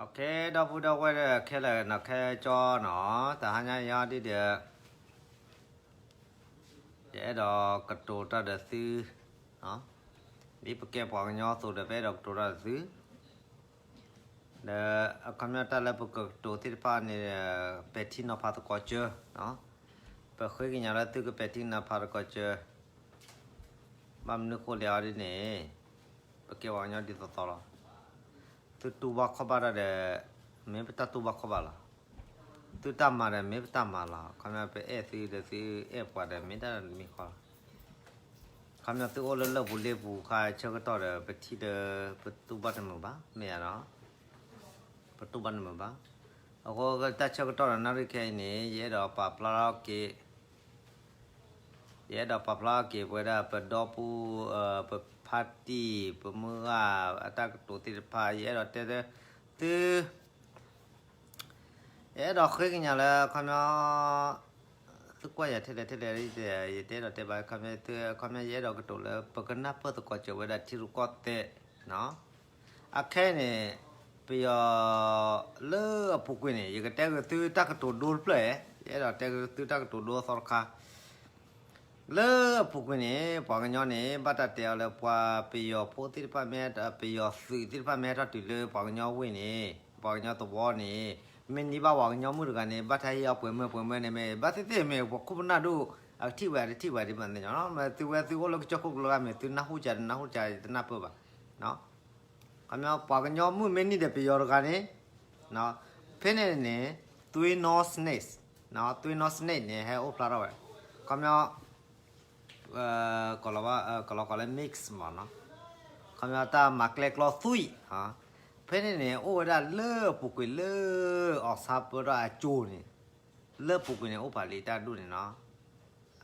Okay, ဒီပုၢ်ဒီဝဲၢ်ခဲလၢာ်နီၤ ခဲကၠီနီၤ, တဟါညါအံၤဒ်ဒီး ယအဲၣ်ဒိးကတိၤတၢ်ဒီးသု, ဒ်ပကဲပှၤကညီအသိးဒီး ပအဲၣ်ဒိးကတိၤတၢ်ဒီးသု, ဒီးအခီပညီတၢ်လၢပကကတိၤသ့ၣ်တဖၣ်န့ၣ် ပဲာ်ထံနီၤဖးသကိးစၢၤ, ပဃ့ကညးလၢသုကပဲာ်ထံနီၤဖးသကိးစၢၤ, ဘၣ်မနုၤဃိလဲၣ်အီၤဒ်န့ၣ်, ပကဲပှၤကညီဒ်သိးသိးလီၤ. သုတူၢ်ဘၣ်ခီၣ်ဘၣ်တၢ်ဒီး မ့ၢ်ပတၢ်တူၢ်ဘၣ်ခီၣ်ဘၣ်လီၤ. သုတၢ်မၤဒီးမ့ၢ်ပတၢ်မၤလီၤ. ခီပညီပအဲၣ်သုဒီးသုအဲၣ်ပှၤဒီး မ့ၢ်တၢ်တမံၤဃီလီၤ. ခီပညီသုအိၣ်လၢလၢၢ်ပူၤလ့ပူၤခါဆၢကတီၢ်ဒီး ပထံၣ်ဒီး ပတူၢ်ဘၣ်တမုာ်ဘၣ်, မ့ၢ်ဧါနီၤ, ပတူၢ်ဘၣ်တမုာ်ဘၣ်. အဃိတၢ်ဆၢကတီၢ်ဒီးနၣ်ရံၣ်ခဲအံၤန့ၣ် ယအဲၣ်ဒိးပာ်ဖျါထီၣ်က့ၤ ယအဲၣ်ဒိးပာ်ဖျါက့ၤပဝဲဒၣ်ပဒီပုၢ်, ပဖါတံၢ်, ပမုၢ်ဂၢ်အတၢ်ကတိၤသ့ၣ်တဖၣ်, ယအဲၣ်ဒိးတဲလၢ သု, ယအဲၣ်ဒိးဃ့ကညးလၢခီပညီ, သုကွၢ်ယၤထဲလဲၣ်ထဲလဲၣ်, ယတအဲၣ်ဒိးတဲဘၣ်ခီပညီ, ခီပညီယအဲၣ်ဒိးကတိၤလၢ ပကနၢ်ပၢၢ်သကိးစၢၤဝဲဒၣ်ထံရူၢ်ကီၢ်သဲး အခဲအံၤန့ၣ် ပယီၤလၢအပူၤကွံာ်န့ၣ် ယကတဲက့ၤသုတၢ်ကတိၤဒိတဖျၢၣ်, ယအဲၣ်ဒိးတဲက့ၤသုတၢ်ကတိၤဒိအသီတခါ, လၢအပူၤကွံာ်န့ၣ် ပှၤကညီန့ၣ် ဘၣ်တၢ်တဲအီၤလၢပှၤပယီၤဖိသ့ၣ်တဖၣ်မ့ၢ်, ပယီၤသုးသ့ၣ်တဖၣ်မ့ၢ်ဟဲထီၣ်တုၤလၢပှၤကညီဝ့ၢ်န့ၣ်, ပှၤကညီသဝီန့ၣ်, မ့ၢ်န့ၢ်ဘၣ်ပှၤကညီမုၣ်တဂၤန့ၣ် ဘၣ်တၢ်ဟ့ၣ်အီၤပှဲၤမၢပှဲၤမၢန့ၣ်မ့ၢ် ဘၣ်သ့ၣ်သ့ၣ်မ့ၢ်ပှၤခိၣ်ပနၢ်ဒိၣ်, အကထံၣ်ဝဲအတထံၣ်ဝဲဒ်မ့ၢ်သ့ၣ်ညါ, မ့ၢ်သုဝဲသုအိၣ်လၢကစၢၢ်ခိၣ်ကျၢၢ်ဂၤမ့ၢ်သုနၢ်ဟူစၢ်တနၢ်ဟူစၢ်ယတနၢ်ပၢၢ်ဘၣ်. ခီပညီ ပှၤကညီမုၣ်မ့ၢ်န့ၢ်ဒီးပယီၤတဂၤန့ၣ်, ဖဲန့ၣ်န့ၣ် သွေးနီ snakes, သွေးနီ snake န့ၣ် ဟဲအိၣ်ဖျါထီၣ်ဝဲ, ခီပညီ ကလီၤကိးလၢ mix မ့ၢ်နီၤ, ခီပညီတၢ်မၤကျဲကျီသွံၣ်, ဖဲန့ၣ်န့ၣ် အိၣ်ဝဲဒၣ်လၢအပူၤကွံာ်လၢ အီၣ်ဆါပၢထီၣ်အကၠိန့ၣ်, လၢအပူၤကွံာ်န့ၣ် အိၣ်ပာ်လံတၢ်ဒိၣ်န့ၣ်နီၤ.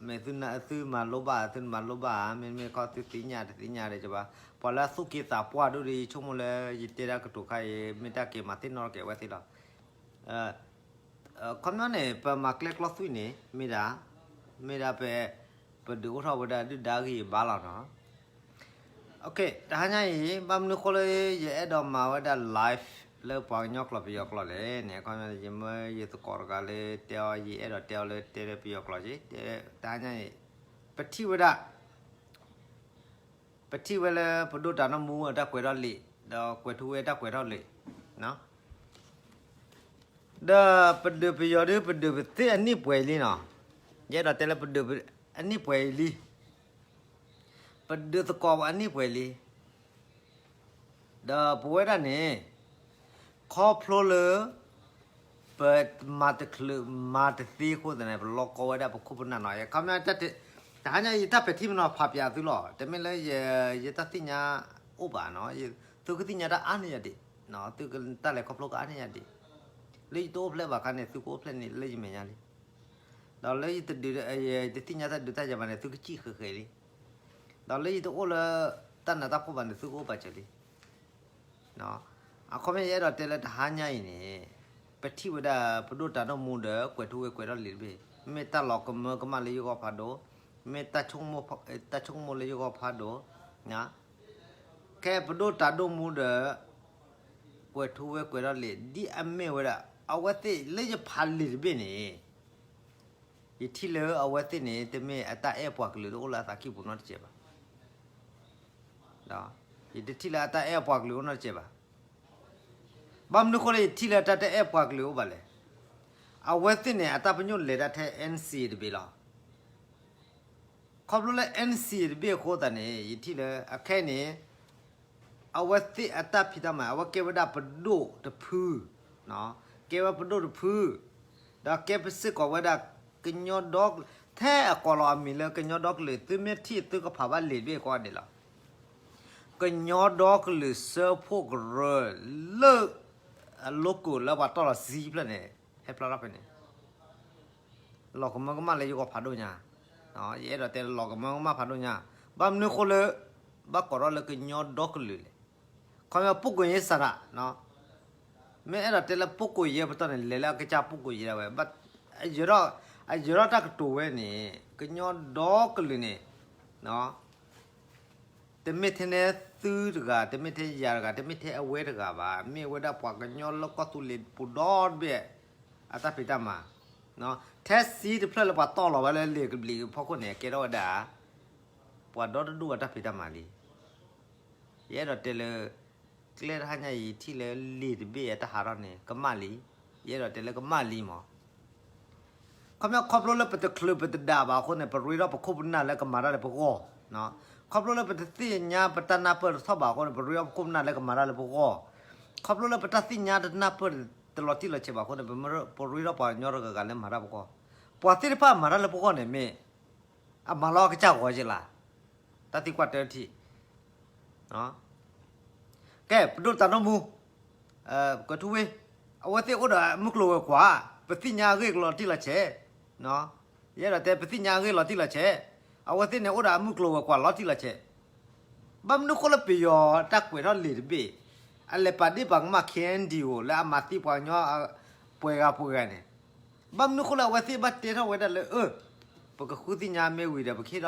မ့ၢ်သုမၤလိဘၣ် သုမၤလိဘၣ်ဧါ, မ့မ့ၢ်ခီသုသ့ၣ်ညါတသ့ၣ်ညါဒီးကဘၣ်, ပှၤလၢအသူၣ်က့သးပှၢ်ဒိၣ်ဒီး ယဆိကမိၣ်လၢယတဲတၢ်ကတိၤခါအံၤ မ့ၢ်တၢ်က့ၤမၤသ့ၣ်နီၣ်ထီၣ်က့ၤအဝဲသ့ၣ်လီၤ. ခီပညီန့ၣ် ပမၤကျဲကျီသွံၣ်န့ၣ် မ့ၢ်ဒၣ်, မ့ၢ်ဒၣ်ပ, ပဒုးအိၣ်ထီၣ်ဝဲဒၣ်ဒုၣ်ဒါဂံၢ်ဘါလီၤနီၤ. တဟါညါအံၤ ဘၣ်မနုၤဃိလၢယအဲၣ်ဒိးမၤဝဲဒၣ် live လၢပှၤကညီကျိာ်ပယီၤကျိာ်လဲၣ်န့ၣ်, ခီပညီ ယမၢယသကိးတဂၤလၢတဲအီၤ ယအဲၣ်ဒိးတဲအီၤလၢတဲလၢပယီၤကျိာ်က့ၤ, တဟါညါအံၤ ပထံၣ်ဝဲဒၣ် ပထံၣ်ဝဲလၢပဒိၣ်တၢ်နီၢ်မူအတၢ်ကွဲးထီၣ်လံာ်, ဒီးကွဲးထူဝ့အတၢ်ကွဲးထီၣ်လံာ်, ဒီးပဒုးပယီၤဒုးပဒုးပသ့ၣ်အနံၣ်ပှဲၤလံနီၤ, ယအဲၣ်ဒိးတဲလၢပဒုးအနံၣ်ပှဲၤလံ, ပဒုးသကိးအနံၣ်ပှဲၤလံ, ဒီးပဝဲဒၣ်န့ၣ် ခီဖျိလၢ ပမၤတချုးမၤတသ့အဃိသတးန့ၣ် ပလီၤကီဝဲဒၣ်ပခိၣ်ပနၢ်နီၤ. ခီပညီ တဟါညါအံၤ တၢ်ပဲာ်ထံနီၤဖးပၠးသုလီၤ. တမ့ၢ်လၢယတၢ်သ့ၣ်ညါအိၣ်ဘၣ်နီၤ, သုကသ့ၣ်ညါတၢ်အါန့ၢ်ယၤဒံး, သုတၢ်လဲၤခီဖျိကအါန့ၢ်ယၤဒံး, လၢယတအိၣ်ဖျဲၣ်ဘၣ်ခါန့ၣ် သုကအိၣ်ဖျဲၣ်န့ၣ်လၢယမဲာ်ညါလံ. ဒီးလၢယတဒုး, ယတသ့ၣ်ညါတၢ်ဒုးတၢ်ယၤဘၣ်န့ၣ် သုကစံၣ်ဃဲးဃဲးလံ. ဒီးလၢယတအိၣ်လၢတၢ်နးတၢ်ဖှီၣ်ဘၣ်န့ၣ် သုကအိၣ်ပာ်စၢၤလံ. အခီပညီယအဲၣ်ဒိးတဲလၢတဟါညါအံၤန့ၣ်, ပထံၣ်ဝဲဒၣ်ပဒိၣ်တၢ်နီၢ်မူဒီး ကွဲးထူဝ့ကွဲးထီၣ်လံာ်တဘ့ၣ်, မ့ၢ်တၢ်လီၤကမၢကမၣ်လၢယဂီၢ်ဖးဒိၣ်, မ့ၢ်တၢ်ဆိကမိၣ်လၢယဂီၢ်ဖးဒိၣ်, ခဲပဒိၣ်တၢ်ဒိၣ်မူဒီး ကွဲးထူဝ့ကွဲးထီၣ်လံာ် ဒ်အမ့ၢ်ဝဲဒၣ် အဝဲသ့ၣ်လၢယဖးလံာ်တဘ့ၣ်န့ၣ် ယထံၣ်လၢအဝဲသ့ၣ်န့ၣ် တမ့ၢ်အတၢ်အဲၣ်ပှၤကလုာ်တအိၣ်လၢအသးကံၢ်ပူၤနီတစဲးဘၣ်. ယတထံၣ်လၢအတၢ်အဲၣ်ပှၤကလုာ်အိၣ်နီတစဲးဘၣ်. ဘၣ်မနုၤဃိလၢယထံၣ်လၢတၢ်တအဲၣ်ပှၤကလုာ်အိၣ်ဘၣ်လဲၣ်. အဝဲသ့ၣ်န့ၣ် အတၢ်ပညိၣ်လဲၤဒၣ်ထဲ NCA တဘ့ၣ်လီၤ. ခီဖျိလၢ NCA တဘ့ၣ်အဃိသတးန့ၣ် ယထံၣ်လၢအခဲအံၤန့ၣ် အဝဲသ့ၣ်အတၢ်ဖံးတၢ်မၤ အဝဲကဲဝဲဒၣ်ပဒိၣ်တဖု, ကဲဝဲပဒိၣ်တဖု, ဒီးကဲပစ့ၢ်ကီးဝဲဒၣ်ကညီဒီကလုာ်, ထဲအကိးလီၤအမံၤလၢကညီဒီကလုာ် သုမ့ၢ်ထံၣ်သုကဖးဘၣ်လံာ်တဘ့ၣ်ကိးဂၤဒဲးလီၤ. ကညီဒီကလုာ်စၢဖှိၣ်ကရၢလၢ အ logo လၢပှၤတီၢ်လီၤစံဖျၢၣ်န့ၣ် ဟဲဖျါထီၣ်ဖဲန့ၣ် လီၤကမၢကမၣ်လၢယဂီၢ်ဖးဒိၣ်ညါ, ယအဲၣ်ဒိးတဲလီၤကမၢကမၣ်ဖးဒိၣ်ညါ, ဘၣ်မနုၤဃိလၢ ဘၣ်ကိးထီၣ်လၢကညီဒီကလုာ်လဲၣ်. ခီပညီ ပုၢ်ကိၢ်ယဲစးဒၣ်, မ့ၢ်အဲၣ်ဒိးတဲလၢပုၢ်ကိၢ်ယဲပတီၢ်န့ၣ် လဲၤလၢအကစၢ်ပုၢ်ကိၢ်ယဲဒၣ်ဝဲ, အယၢၤထီၣ်တၢ်ကတိၤဝဲန့ၣ် ကညီဒီကလုာ်န့ၣ် န့ၣ် တမ့ၢ်ထဲန့ၣ်သုတဂၤ, တမ့ၢ်ထဲယၤတဂၤ, တမ့ၢ်ထဲအဝဲတဂၤဘၣ်. မ့ၢ်ဝဲဒၣ်ပှၤကညီလၢကီၢ်သူလ့ၤပူၤဒီတဘ့ၣ် အတၢ်ဖံးတၢ်မၤ, ထဲစံတဖျၢၣ်လၢပှၤတီၢ်လီၤဝဲလၢလံာ်ကဘျံးဖီခိၣ်န့ၣ် ကဲထီၣ်ဝဲဒၣ် ပှၤဒီတဒူၣ်အတၢ်ဖံးတၢ်မၤလံ. ယအဲၣ်ဒိးတဲလၢ ကျဲတဟါညါအံၤ ထံၣ်လၢလံာ်တဘ့ၣ်အတၢ်ဟးထီၣ်န့ၣ် ကမၣ်လံ. ယအဲၣ်ဒိးတဲလၢကမၣ်လံမး. ခီပညီ ခီဖျိလၢပတချုးပတဒးဘၣ်အဃိန့ၣ် ပရ့ဒီးပခိၣ်ပနၢ်လၢကမၤတၢ်လၢပဂီၢ်, ခီဖျိလၢပတသ့ၣ်ညါပတၢ်နၢ်ပၢၢ်တထီၣ်ဘၣ်အဃိန့ၣ် ပရ့ဒီးပခိၣ်ပနၢ်လၢကမၤတၢ်လၢပဂီၢ်, ခီဖျိလၢပတၢ်သ့ၣ်ညါတနၢ်ပၢၢ်တလီၤတံၢ်လီၤဆဲးဘၣ်အဃိန့ၣ် ပရ့ဒီးပှၤကညီတဂၤဂၤလၢမၤတၢ်ပဂီၢ်, ပှၤသ့ၣ်တဖၣ်မၤတၢ်လၢပဂီၢ်န့ၣ်မ့ၢ် အမၤလီၤအကစၢ်ဂီၤက့လီၤ. တၢ်သံကွၢ်တထံၣ် ကဲ ပဒိၣ်တၢ်ဒိၣ်မူ ကွဲးထူဝ့, အဝဲသ့ၣ်အိၣ်ဒီးမုၢ်ကျိၤဝဲၤကွာ်, ပသ့ၣ်ညါအဂ့ၢ်လီၤတံၢ်လီၤဆဲး, ယအဲၣ်ဒိးတဲ ပသ့ၣ်ညါအဂ့ၢ်လီၤတံၢ်လီၤဆဲး, အဝဲသ့ၣ်န့ၣ်အိၣ်ဒီးမုၢ်ကျိၤဝဲၤကွာ်လီၤတံၢ်လီၤဆဲး, ဘၣ်မနုၤဃိလၢပယီၤတၢ်ကွဲးထီၣ်လံာ်တဘ့ၣ်, အလဲၤပာ်ဒ့ၣ်ပာ်ကမၣ် KNDO လၢအမၤသံပှၤကညီ ပှဲၤဂၤပှဲၤဂၤန့ၣ်, ဘၣ်မနုၤဃိလၢအဝဲသ့ၣ်ဘၣ်တဲထီၣ်ဝဲဒၣ်လၢ အၢ ပကဃုသ့ၣ်ညါမ့ၢ်ဝံၤဒီး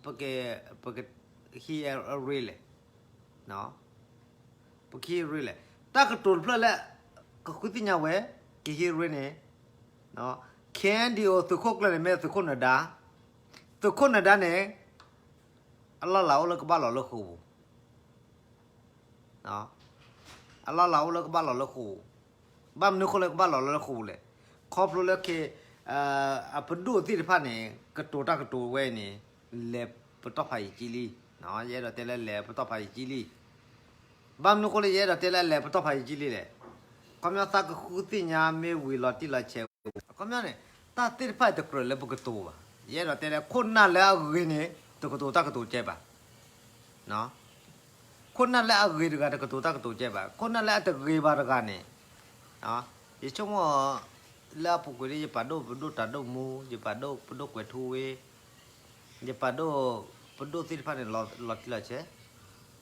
ပကဟ့ၣ်ဒီး ပက ပကဟံးအရ့လဲၣ်, ပကဟံးအရ့လဲၣ်, တၢ်ကတိၤတဖျၢၣ်လၢ ကဃုသ့ၣ်ညါဝဲ ကဟံးအရ့န့ၣ်, KNDO သုးခိၣ်ကျၢၢ်န့ၣ် မ့ၢ်သုးခိၣ်နဒါ, သုးခိၣ်နဒါန့ၣ် အလီၢ်လၤအိၣ်လၢကဘၣ်လီၤလၢဃိာ်ပူၤ အလီၢ်လၤအိၣ်လၢကဘၣ်လီၤလၢဃိာ်, ဘၣ်မနုၤဃိလၢကဘၣ်လီၤလၢဃိာ်ပူၤလဲၣ်, ခီဖျိလၢ အပဒိၣ်သ့ၣ်တဖၣ်န့ၣ် ကတိၤတၢ်ကတိၤဝဲန့ၣ် လဲၤပတီၢ်ဖးယံာ်ကံလံ, ယအဲၣ်ဒိးတဲလၢလဲၤပတီၢ်ဖးယံာ်ကံလံ, ဘၣ်မနုၤဃိလၢ ယအဲၣ်ဒိးတဲလၢလဲၤပတီၢ်ဖးယံာ်ကံလံလဲၣ်, ခီပညီသးကဃုသ့ၣ်ညါမ့ၢ်ဝံၤလီၤတံၢ်လီၤဆဲး, အခီပညီန့ၣ် တၢ်သ့ၣ်တဖၣ်တကြၢးလၢပကတိၤဘၣ်, ယအဲၣ်ဒိးတဲလၢခိၣ်နၢ်လၢအဂ့ၤန့ၣ် တကတိၤတၢ်ကတိၤကဲဘၣ် ခိၣ်နၢ်လၢအဂ့ၤတဂၤ တကတိၤတၢ်ကတိၤကဲဘၣ်, ခိၣ်နၢ်လၢအတဂ့ၤဘၣ်တဂၤန့ၣ်, ယဆိကမိၣ် လၢအပူၤကွံာ်လၢ ယပာ်ဒိၣ်ပဒိၣ်တၢ်ဒိၣ်မူ, ယပာ်ဒိၣ်ပဒိၣ်ကွဲးထူဝ့, ယပာ်ဒိၣ်ပဒိၣ်သ့ၣ်တဖၣ်န့ၣ် လီၤတံၢ်လီၤဆဲး,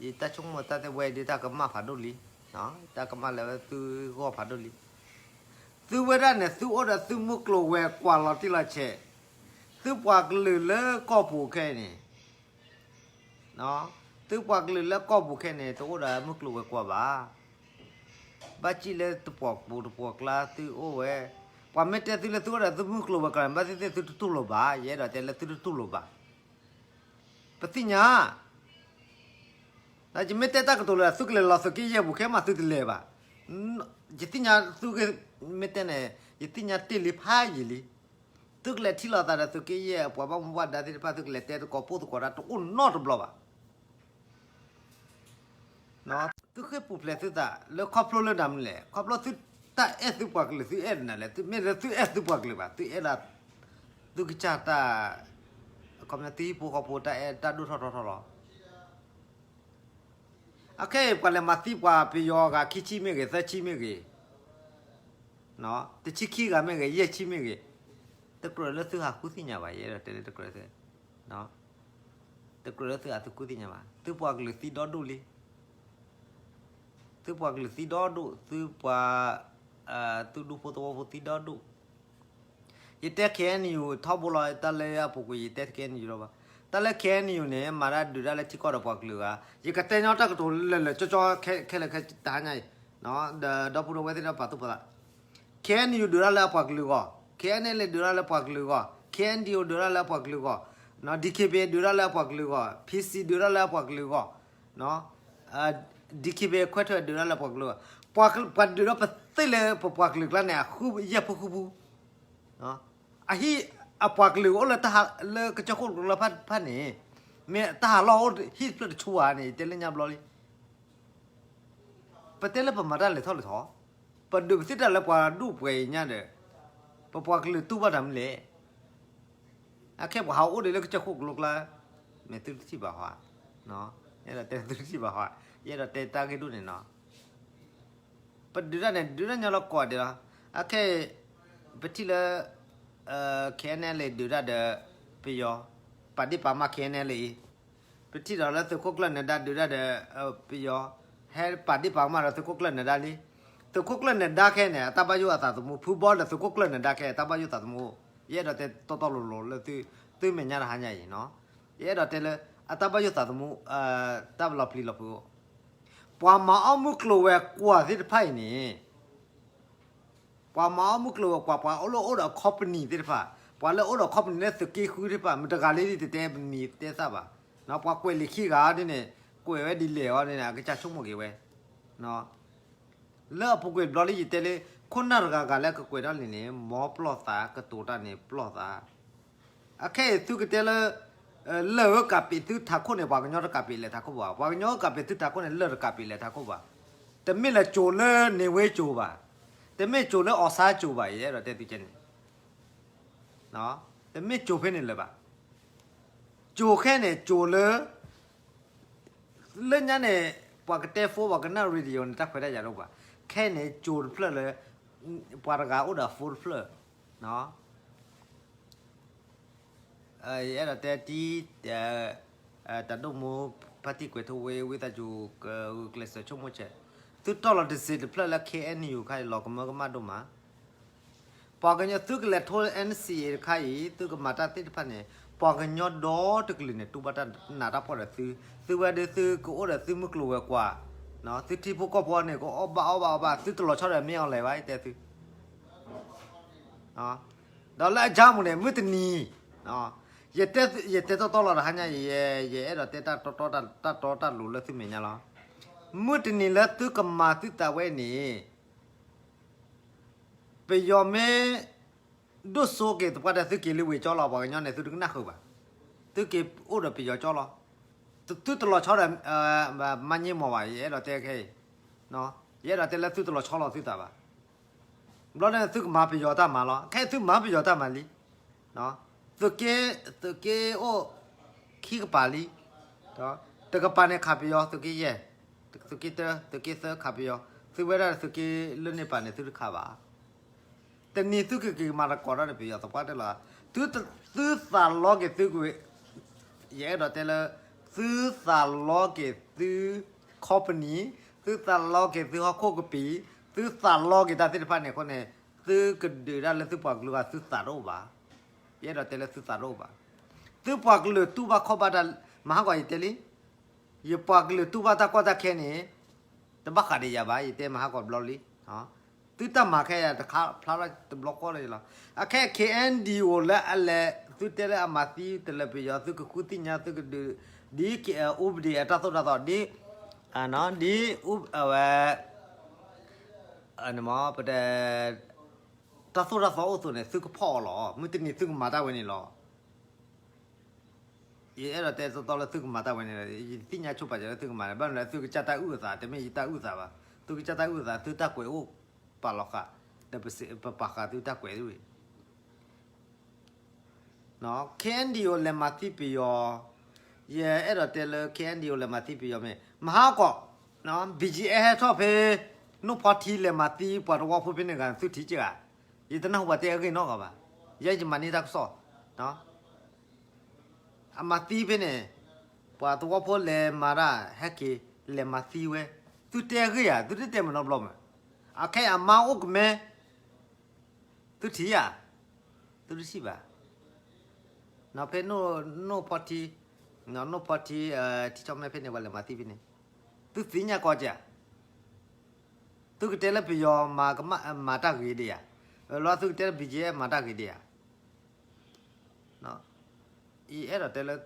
ယတၢ်ဆိကမိၣ်တၢ်သ့ၣ်ဝဲဒၣ်တၢ်ကမၣ်ဖးဒိၣ်လံ, တၢ်ကမၣ်လၢသုဂီၢ်ဖးဒိၣ်လံ, သုဝဲဒၣ်န့ၣ် သုအိၣ်ဒီးသုမုၢ်ကျိၤဝဲၤကွာ်လီၤတံၢ်လီၤဆဲး, သုပှၤကလုာ်လၢကီၢ်ပူၤခဲအံၤန့ၣ် သုပှၤကလုာ်လၢကီၢ်ပူၤခဲအံၤန့ၣ် တအိၣ်ဒီးမုၢ်ကျိၤဝဲၤကွာ်ဘၣ်, ဘၣ်စံၣ်လၢတပှီၢ်ပူၤတပှီၢ်ကျါသုအိၣ်ဝဲ, ပှၤမ့ၢ်တဲသုလၢသုအိၣ်ဒီးသုမုၢ်ကျိၤဝဲၤကွာ်န့ၣ် ဘၣ်သ့ၣ်သ့ၣ်သုတတူၢ်လိာ်ဘၣ်, ယအဲၣ်ဒိးတဲလၢသုတတူၢ်လိာ်ဘၣ်, ပသ့ၣ်ညါ ဒီးယမ့ၢ်တဲတၢ်ကတိၤလၢ သုကလဲၤလီၤသုးက့ယဲၢ်ပူၤခဲမးသုတလဲၤဘၣ်, ယသ့ၣ်ညါသုမ့ၢ်တဲန့ၣ် ယသ့ၣ်ညါတ့ၢ်လံဖးယံာ်လံ, သုကလဲၤထံၣ်လိာ်သးဒီးသုးက့ယဲၢ်အပှၤဘၣ်မူဘၣ်ဒါသ့ၣ်တဖၣ် သုကလဲၤတဲသကိးပိၢ်သကိးတၢ်တအိၣ်နီတဘျီဘၣ်. သုဃ့ၢ်ပူၤဖျဲးသုသးလၢခီဖျိလၢနမနုၤလဲၣ်, ခီဖျိသုတၢ်အဲၣ်သုပှၤကလုာ် သုအဲၣ်နၤလဲၣ်, မ့ၢ်လၢသုအဲၣ်သုပှၤကလုာ်ဘၣ်, သုအဲၣ်ဒၣ် သုကစၢ်တၢ်, ခီပညီသုဟံၣ်ဖိဃီဖိတၢ်အဲၣ်တၢ်ဒိၣ်ထီၣ်ထီထီၣ်လီၤ. အခဲအံၤ ပှၤလဲၤမၤသံပှၤပယီၤဂၤ ခံဆံမ့ၢ်ဂ့ၤ သၢဆံမ့ၢ်ဂ့ၤ, တဆံခံဂၤမ့ၢ်ဂ့ၤ ယဲၢ်ဆံမ့ၢ်ဂ့ၤ, တကြၢးလၢသုဟးဃုသ့ၣ်ညါဘၣ်, ယအဲၣ်ဒိးတဲလၢတကြၢး, တကြၢးလၢသုဟးဃုသ့ၣ်ညါဘၣ်, သုပှၤကလုာ်သံဒီဒိၣ်လံ, သုပှၤကလုာ်သံဒီဒိၣ်, သုပှၤ, သုဒူဖိသဝီဖိသံဒီဒိၣ် ယတဲ KNU ထီဘိလီၤ, တၢ်လၢအပူၤကွံာ် ယတဲ KNU လီၤဘၣ်. တၢ်လၢ KNU န့ၣ် မၤတၢ်ဒုးတၢ်လၢထံကီၢ်ဒီးပှၤကလုာ်ဂၤ, ယကတဲညီတၢ်ကတိၤလၢလၢာ်ကၠီကၠီခဲလၢာ်ခဲတဟါညါအံၤ, ဒီးဒီပုၢ်ဒီဝဲၢ်သ့ၣ်ဒီးပာ်သူၣ်ပာ်သး, KNU ဒုးတၢ်လၢအပှၤကလုာ်အဂီၢ်, KNLA ဒုးတၢ်လၢအပှၤကလုာ်အဂီၢ်, KNDO ဒုးတၢ်လၢအပှၤကလုာ်အဂီၢ်, DKBA ဒုးတၢ်လၢအပှၤကလုာ်အဂီၢ်, PC ဒုးတၢ်လၢအပှၤကလုာ်အဂီၢ်, DKBA ခွဲးထွဲဒုးတၢ်လၢအပှၤကလုာ်အဂီၢ်, ပှၤဒုးဒီးပသ့ၣ်လၢပပှၤကလုာ်ကျါန့ၣ် အဃုယဲၢ်ဖုဃုဖု အဟံၣ်အပှၤကလုာ်အိၣ်လၢတၢ်ဟးလၢကစၢၢ်ခိၣ်တကလီဖၣ်န့ၣ်, မ့ၢ်တၢ်ဟးလီၢ်အိၣ်ဟံၣ်တဖျၢၣ်တဆူဧါန့ၣ် ယတဲလၢညါဘျီလံ. ပတဲလၢပမၤတၢ်လဲၤထီၣ်လဲၤထီ, ပဒုးပသ့ၣ်တၢ်လၢပှၤဒူၣ်ပှဲၤအံၤညါဒီး, ပပှၤကလုာ်တူၢ်ဘၣ်တၢ်မနုၤလဲၣ်. အခဲပှၤဟးအိၣ်ဒံးလၢကစၢၢ်ခိၣ်ကလိကျါ, မ့ၢ်သုတထံၣ်ဘၣ်ဟီဧါ, ယအဲၣ်ဒိးတဲသုတထံၣ်ဘၣ်ဟီဧါ, ယအဲၣ်ဒိးတဲတၢ်ဂ့ၢ်ဒိၣ်န့ၣ်နီၤ. ပဒုးတၢ်န့ၣ် ဒုးတၢ်ညီလီၤကိးဂၤဒဲးလီၤ. အခဲအံၤ ပထံၣ်လၢ KNLA ဒုးတၢ်ဒီးပယီၤ, ပာ်ဒ့ၣ်ပာ်ကမၣ် KNLA အံၤ, ပထံၣ်ဒီးလၢသုးခိၣ်ကျၢၢ်နဒါဒုးတၢ်ဒီးပယီၤ, ဟဲပာ်ဒ့ၣ်ပာ်ကမၣ်ဒီးသုးခိၣ်ကျၢၢ်နဒါလံ. သုးခိၣ်ကျၢၢ်နဒါခဲအံၤန့ၣ် အတၢ်ဘၣ်ယိၣ်အသးသမူ ဖုဘီဒီးသုးခိၣ်ကျၢၢ်နဒါခဲအံၤ အတၢ်ဘၣ်ယိၣ်သးသမူ, ယအဲၣ်ဒိးတဲတီတီလိၤလိၤလၢသုမဲာ်ညါတဟါညါအံၤနီၤ. ယအဲၣ်ဒိးတဲလၢ အတၢ်ဘၣ်ယိၣ်သးသမူ, တၢ်လီၤပျံၤလီၤဖုးအိၣ်, ပှၤမၤအီၣ်မုၢ်ကျိၤဝဲၤကွာ်သ့ၣ်တဖၣ်အံၤန့ၣ်, ပှၤမၤအီၣ်မုၢ်ကျိၤဝဲၤကွာ် ပှၤလၢအိၣ်ဒီး company သ့ၣ်တဖၣ်, ပှၤလၢအိၣ်ဒီး company လၢသုးက့ဃုသ့ၣ်တဖၣ် မတၤတဂၤလၢတတဲမံၤတဲသၣ်ဘၣ်, ပှၤကွဲးလံာ်ခံဂၤဒ်န့ၣ်, ကွဲးဝဲဒ်လဲၣ်အီၤန့ၣ် အကစၢ်ဆိကမိၣ်က့ၤဝဲ လၢအပူၤကွံာ်ဘျီလၢယတဲလၢ ခိၣ်နၢ်တဂၤဂၤလၢကကွဲးထီၣ်လံာ်န့ၣ် မ်ပျီၢ်သး ကတိၤတၢ်န့ၣ်ပျီၢ်သး, အခဲအံၤသုကတဲလၢ လၢၢ်ဧၢကးပ့းသုထးခိၣ်န့ၣ် ပှၤကညီတကးပ့းလဲၤထးခိၣ်ဘၣ်, ပှၤကညီဧၢကးပ့းသုထးခိၣ်န့ၣ် လၢၢ်တကးပ့းလဲၤထးခိၣ်ဘၣ်, တမ့ၢ်လၢကၠိၤလၢန့ၣ်ဝ့ကၠိၤဘၣ်, တမ့ၢ်ကၠိၤလၢအီၣ်ဆါကၠိၤဘၣ် ယအဲၣ်ဒိးတဲသုကဲန့ၣ် တမ့ၢ်ကၠိၤဖဲန့ၣ်လၢၤဘၣ်, ကၠိၤခဲန့ၣ် ကၠိၤလၢ လၢညါန့ၣ် ပှၤကတဲ phone ပှၤကနၣ် radio န့ၣ် တၢ်ခွဲးတၢ်ယာ်တအိၣ်ဘၣ်, ခဲအံၤန့ၣ် ကၠိၤတဖျၢၣ်လၢ ပှၤတဂၤအိၣ်ဒီး phone တဖျၢၣ်, ယအဲၣ်ဒိးတဲတံ တၢ်ဒိၣ်မူ ဖါတံၢ်ကွဲးထူဝ့ ဝံသးစူၤ ဂုာ်ကျဲးစၢးဆိကမိၣ်ဆဲး, သုတီၢ်လီၤတစ့တဖျၢၣ်လၢ K N U ခါအံၤ လီၤကမၢကမၣ်ဒိၣ်မး ပှၤကညီသုကလဲၤထိ N C A တခါအံၤ သုကမၤတၢ်သ့ၣ်တဖၣ်န့ၣ် ပှၤကညီဒီတကလုာ်န့ၣ် တူၢ်ဘၣ်တၢ်နာ်တၢ်ဖှီၣ်ဒီးသု, သုဝဲဒၣ်သုကအိၣ်ဒီးသုမုၢ်ကျိၤဝဲၤကွာ်, သုထံဖိကီၢ်ဖိန့ၣ် ကအီၣ်ဘၣ်အီၣ်ဘၣ်အီၣ်ဘၣ် သုတလီၤဆီဒီးမ့ၢ်အီၤလဲၤဘၣ် ယတဲသု, ဒီးလၢအကၠါမူၤန့ၣ် မုၢ်တနံၤ, ယတဲတီတီလီၤတဟါညါအံၤ ယအဲၣ်ဒိးတဲတၢ်တီတၢ်လိၤလၢသုမဲာ်ညါလီၤ. မုၢ်တနံၤလၢသုကမၤသုသးဝဲန့ၣ် ပယီၤမ့ၢ် ဒိၣ်စိက့ၤသပှၢ်တၢၢ် သုက့ၤလၢဝ့ၢ်ကၠီလီၤ ပှၤကညီန့ၣ် သုတကနၣ်ဃုာ်ဘၣ်, သုက့ၤအိၣ်ဒီးပယီၤကၠီလီၤ, သုတလီၤဆီဒီး မၤည့မီၤဘၣ် ယအဲၣ်ဒိးတဲခဲအံၤ, ယအဲၣ်ဒိးတဲလၢသုတလီၤဆီလီၤသုသးဘၣ်, ဘျီန့ၣ်သုကမၤပယီၤတၢ်မၤလီၤ ခဲအံၤသုမၤပယီၤတၢ်မၤလံ, သုးက့, သုးက့အိၣ်ခံကပၤလံ, တကပၤန့ၣ်ခးပယီၤ သုးက့ယဲၢ်, သုးက့တၢ သုးက့သၢခးပယီၤ, သုဝဲဒၣ်သုးက့လၢန့ၣ်ပာ်န့ၣ် သုတခးဘၣ် တနံၤသုကက့ၤမၤသကိးတၢ်ဒီးပယီၤသပှၢ်တၢၢ်လီၤ, သုသးလီက့ၤသုကွံာ်, ယအဲၣ်ဒိးတဲလၢ သုသးလီက့ၤသု company, သုသးလီက့ၤသုဟီၣ်ခိၣ်ကပံာ်, သုသးလီက့ၤတၢ်သ့ၣ်တဖၣ်န့ၣ်အဃိန့ၣ်, သုကဒုးဒၣ်လၢသုပှၤကလုာ်ဂၤသုသးတအိၣ်ဘၣ်, ယအဲၣ်ဒိးတဲလၢသုသးတအိၣ်ဘၣ်, သုပှၤကလုာ်တူၢ်ဘၣ်ခီၣ်ဘၣ်တၢ်, မဟါကီးယတဲလံ ယပှၤကလုာ်တူၢ်ဘၣ်တၢ်ကီတၢ်ခဲန့ၣ်, တဘၣ်ဃးဒီးယၤဘၣ် ယတဲမဟါကီးဘျီလံ, သုတၢ်မၤခဲယၤတခါဖျါထီၣ်တဘျီဃီလၢယလီၤ, အခဲ K N D O လၢအလဲၤ သုတဲလၢအမၤသံတလၢပယီၤ သုကဃုသ့ၣ်ညါသုကဒုး, ဒ် ဥပဒေ အတၢ်သိၣ်တၢ်သီ ဒ်, ဒ်, အဝဲ ပတဲ တၢ်သိၣ်တၢ်သီအိၣ်အသိးန့ၣ် သုကဖီၣ်အီၤလီၤ, မုၢ်တနံၤသုကမၤတၢ်ဝဲန့ၣ်လီၤ. ယအဲၣ်ဒိးတဲတီတီလၢသုကမၤတၢ်ဝဲန့ၣ်လီၤ, ယသ့ၣ်ညါဆိပာ်စၢၤလၢသုကမၤန့ၣ် ဘၣ်မနုၤလၢသုကစၢ်တၢ်အုၣ်အသး တမ့ၢ်ယတၢ်အုၣ်အသးဘၣ်, သုကစၢ်တၢ်အုၣ်အသး သုတၢ်ကွဲးအိၣ်ပာ်လီၤဃာ်, ဒီးပစံး ပပာ်ဃာ်သုတၢ်ကွဲးဝံၤ K N D O လဲၤမၤသံပယီၤ, ယအဲၣ်ဒိးတဲလၢ K N D O လဲၤမၤသံပယီၤမ့ၢ် မဟါကီး, B G F ဟဲထီၣ်ဖဲ နိၣ်ဖီထံလဲၤမၤသံပှၤသဝီဖိဖဲန့ၣ်ဂၤ သုထံၣ်က့ၤဧါ, ယတနၢ်ဟူပှၤတဲအဂ့ၢ်နီတဂၤဘၣ်, ယဲယမၤန့ၢ်တၢ်ကစီၣ်, အမၤသံဖဲန့ၣ်, ပှၤသဝီဖိလဲၤမၤတၢ် ဟဲက့ၤလဲၤမၤသံဝဲ, သုတဲအဂ့ၢ်ဧါ, သုတတဲမနီတဘျီမး, အခဲအံၤအမါအိၣ်ကမဲ သုထံၣ်ဧါ, သုတထံၣ်ဘၣ်, ဖဲနိၣ်ဖီထံ, နိၣ်ဖီထံ, ထံကၠီမဲဖဲန့ၣ် ပှၤလဲၤမၤသံဖဲန့ၣ်, သုသ့ၣ်ညါကီးက့ၤဧါ, သုကတဲလၢပယီၤမၤကမၣ် မၤတၢ်ဂ့ၤဒံးဧါ, လီၤသုကတဲလၢ B G F မၤတၢ်ဂ့ၤဒံးဧါ, ယအဲၣ်ဒိးတဲလၢ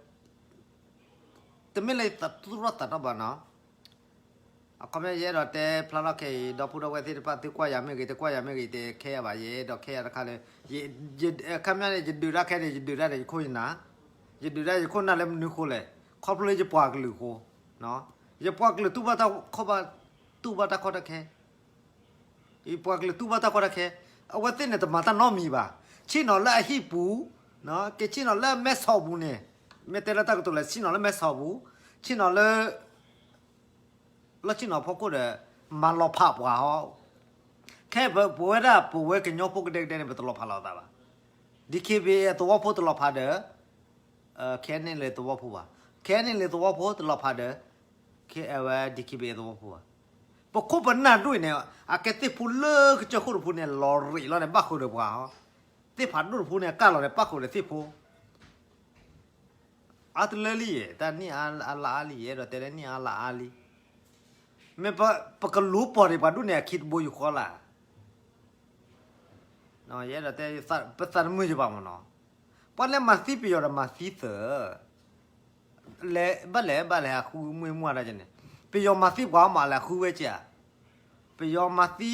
တမ့ၢ်လၢယသူၣ်ထီၣ်သးထီၣ်ဘၣ်နီၤ, အခီပညီယအဲၣ်ဒိးတဲဖျါထီၣ်ခဲအံၤ ဒီပုၢ်ဒီဝဲၢ်သ့ၣ်တဖၣ် သုကွၢ်ယၤမ့ၢ်ဂ့ၤ တကွၢ်ယၤမ့ၢ်ဂ့ၤ တခဲယၤဘၣ် ယအဲၣ်ဒိးခဲယၤတခါလၢ ခါမ့ၢ်န့ၣ် ယဒုးတၢ်ခဲန့ၣ် ယဒုးတၢ်ဒီးယခိၣ်ယနၢ်, ယဒုးတၢ်ယခိၣ်နၢ်လၢမနုၤဃိလဲၣ်, ခီဖျိလၢယပှၤကလုာ်အဃိ, ယပှၤကလုာ်တူၢ်ဘၣ်တၢ်ခီၣ်ဘၣ်, တူၢ်ဘၣ်တၢ်ကီတၢ်ခဲ ယပှၤကလုာ်တူၢ်ဘၣ်တၢ်ကီတၢ်ခဲ, အဝဲသ့ၣ်န့ၣ် တမၤတၢ်နီတမံၤဘၣ်. ဆ့ၣ်နီၤလၢအဟံၣ်ပူၤ, ကဆ့ၣ်နီၤလၢအမဲဆီးပူၤန့ၣ်, မ့ၢ်တဲလၢတၢ်ကတိၤလဲၣ် ဆ့ၣ်နီၤလၢမဲဆီးပူၤ, ဆ့ၣ်နီၤလၢ လီၢ်ဆ့ၣ်နီၤဖီခိၣ်ဒီး မၤလီၤဖးပှၤဟီ, ခဲပဝဲဒၣ်ပဝဲကညီဖိကဒဲကဒဲန့ၣ် ပတလီၤဖးလီၤသးဘၣ်. DKBA သဝီဖိတလီၤဖးဒီး KNLA သဝီဖိဘၣ်. KNLA သဝီဖိတလီၤဖးဒီး ဝဲ DKBA သဝီဖိဘၣ်. ပခိၣ်ပနၢ်ဒိၣ်အံၤန့ၣ် အကဲသ့ၣ်ဖိလၢကစၢၢ်ခိၣ်တဖိန့ၣ် လီၤရ့းလီၤန့ၣ် ဘၣ်ဃုာ်ဒီးပှၤဟီ, သ့ၣ်ဖးဒိၣ်တဖိန့ၣ် ကၢ်လီၤန့ၣ် ဘၣ်ဃုာ်ဒီးသ့ၣ်ဖိ အါတလၢလံ, တၢ်နံၣ်အါလါအါလံ, ယအဲၣ်ဒိးတဲလၢနံၣ်အါလါအါလံ. မ့ၢ်ပကလူၤပိာ်ဒံးပှၤဒူၣ်န့ၣ် အခံတဘိယူၢ်ဃီလၢ်. ယအဲၣ်ဒိးတဲ ပသးတမုာ်ယဘၣ်မ့ၢ်နီၤ. ပှၤလၢမၤသံပယီၤဒီးမၤသံသၢ, လဲၤဘၣ်လဲၤဘၣ်လဲၤအဃုမ့ၢ်မူဒၣ်န့ၣ်, ပယီၤမၤသံပှၤမးလဲၤဃုဝဲကဲဧါ. ပယီၤမၤသံ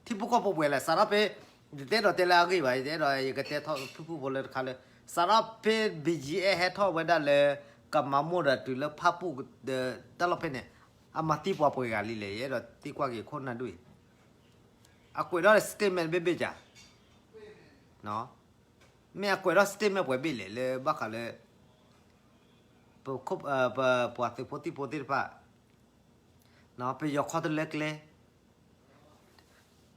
ထံဖိကီၢ်ဖိပှဲၤလဲၣ်, စးထီၣ်ဖဲ ယတအဲၣ်ဒိးတဲလၢအဂ့ၢ်ဘၣ်, ယတအဲၣ်ဒိး ယကတဲထီၣ်ဖုၣ်ဖုၣ်ဖိလၢတခါလၢ စးထီၣ်ဖဲ ဘီၣ်ကၠံၣ်အဲၣ် ဟဲထီၣ်ဝဲဒၣ်လၢ ကမၤမိၢ်ဒီးတုၤလၢဖၣ်ပူၣ်ဒီးတၢ်လီၢ်ဖဲန့ၣ်, အမၤသံပှၤပှဲၤဂၤလံလဲၣ်, ယအဲၣ်ဒိးသံကွၢ်က့ၤခိၣ်နၢ်ဒူၣ်အံၤ. အကွဲးထီၣ် statement ဘ့ၣ်ဘ့ၣ်ကၢ်, မ့ၢ်အကွဲးထီၣ် statement ပှဲၤဘ့ၣ်လဲၣ်လၢဘၣ်ဃးလၢ ပှၤသုးဖိသံၣ်ဖိသ့ၣ်တဖၣ် ပယီၤခီတလၢကျဲ